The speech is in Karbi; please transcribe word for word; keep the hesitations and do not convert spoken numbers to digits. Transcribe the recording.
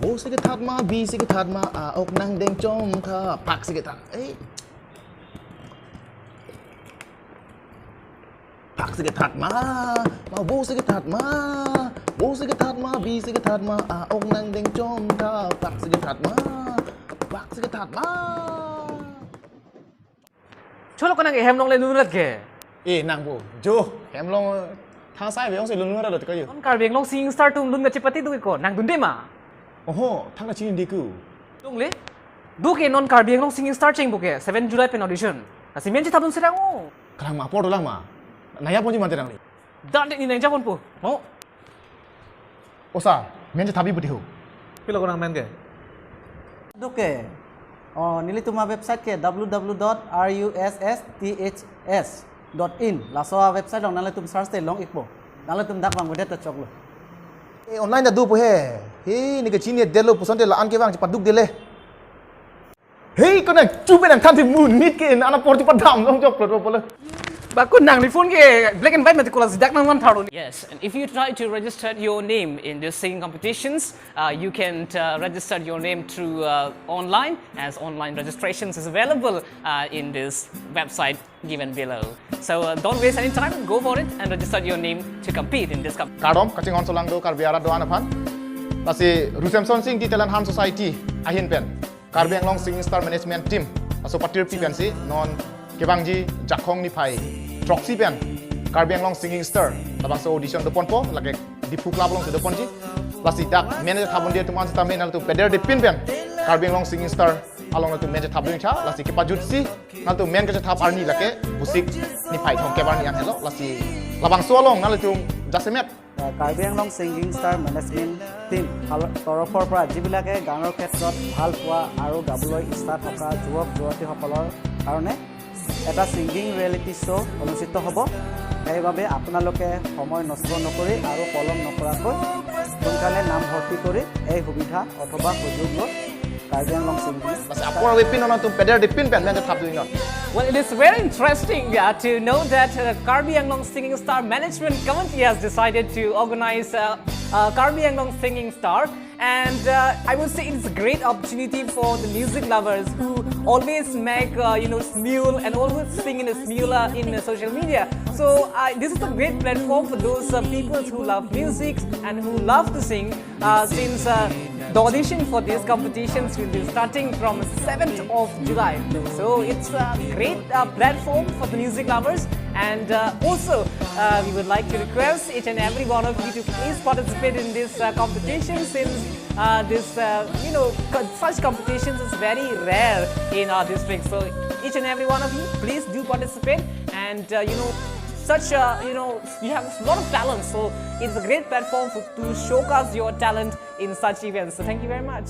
O si kethat ma, B si kethat ma, a-ok nangdeng chomtha, pak si kethat. Eh. Pak si kethat ma, ma bo si kethat ma, bo si kethat ma, B si kethat ma, a-ok nangdeng chomtha, pak si kethat ma, pak si kethat ma. Cholo, konat ke hem along le lunrat ke? Eh, nang bo, jo, hem along thang sai be ong si lunrat lo tiko yo. Non Karbi Anglong Singing Star atum lun kachepate do ko, nangdunde ma? Oho, thang kachinide ko. Dongle? Do ke non Karbi Anglong Singing Star cheng bo ke, seven July pen audition. Lasi men chethap dun serang o. Kalang ma, apor dolang ma. Nangya ponji mate nangli. Dan ni nangja ponpo. Mo. O sir, men chethap bi puti ho. Pilo konat men ke? Do ke. Oh, nelitum a-website ke www.russths.in. Laso a-website along nanglitum search te long-ikpo. Nanglitum dak vangvedet ta choklo. Eh, online ta dopo he. He, ne kachinidetlo, puson te la-an kevang chepaduk dele. He, konat chupe nangthan ti monit ke, nana apor chepadam long choklo po le. Ba ko nangli phone ke black and white mati, kola si dak nangvan tharlo ni. Yes, and if you try to register your name in these singing competitions, uh, you can uh, register your name through uh, online, as online registrations is available uh, in this website given below. So uh, don't waste any time, go for it and register your name to compete in this competition. Kardom, kachinghon solang do Karbi arat do-an aphan. Lasi Rusemson Singh Tea Talent Hunt Society ahin pen Karbi Anglong Singing Star Management Team aso patirpi pensi non kevangji Jakhong niphai throksi pen Karbi Anglong Singing Star labangso audition doponpo, lake Diphu Club alongsi doponji. Lasi dak men chethap dunde atum an sitame nanglitum pederdepin pen Karbi Anglong Singing Star along nanglitum men chethap dun tha, lasi kepajutsi nanglitum men kachethap arni lake Vosik niphai thomkep arni an helo, lasi labangso along nanglitum jasemet. আহ, Karbi Anglong singing star management team ফাল- তৰফৰ পৰা যিবিলাকে গানৰ ক্ষেত্ৰত ভাল পোৱা আৰু গাবলৈ ইচ্ছা থকা যুৱক যুৱতীসকলৰ কাৰণে এটা ছিংগিং ৰিয়েলিটি শ্ব' অনুষ্ঠিত হ'ব। সেইবাবে আপোনালোকে সময় নষ্ট নকৰি আৰু পলম নকৰাকৈ সোনকালে নাম ভৰ্তি কৰি এই সুবিধা অথবা সুযোগ লৈ Karbi Anglong singing Mas apor wepin non nanglitum pederdepin pen men chethap dun non. Well, it is very interesting uh, to know that uh, Karbi Anglong Singing Star Management Committee has decided to organize uh, uh, Karbi Anglong Singing Star. And uh, I would say it's a great opportunity for the music lovers who always make, uh, you know, smule and always sing in a smule uh, in uh, social media. So uh, this is a great platform for those uh, people who love music and who love to sing. Uh, since uh, the audition for these competitions will be starting from seventh of July. So it's a great uh, platform for the music lovers. And uh, also, uh, we would like to request each and every one of you to please participate in this uh, competition, since uh, this, uh, you know, co- such competitions is very rare in our district. So each and every one of you, please do participate. And uh, you know, such uh, you know, you have a lot of talent. So it's a great platform for, to showcase your talent in such events. So thank you very much.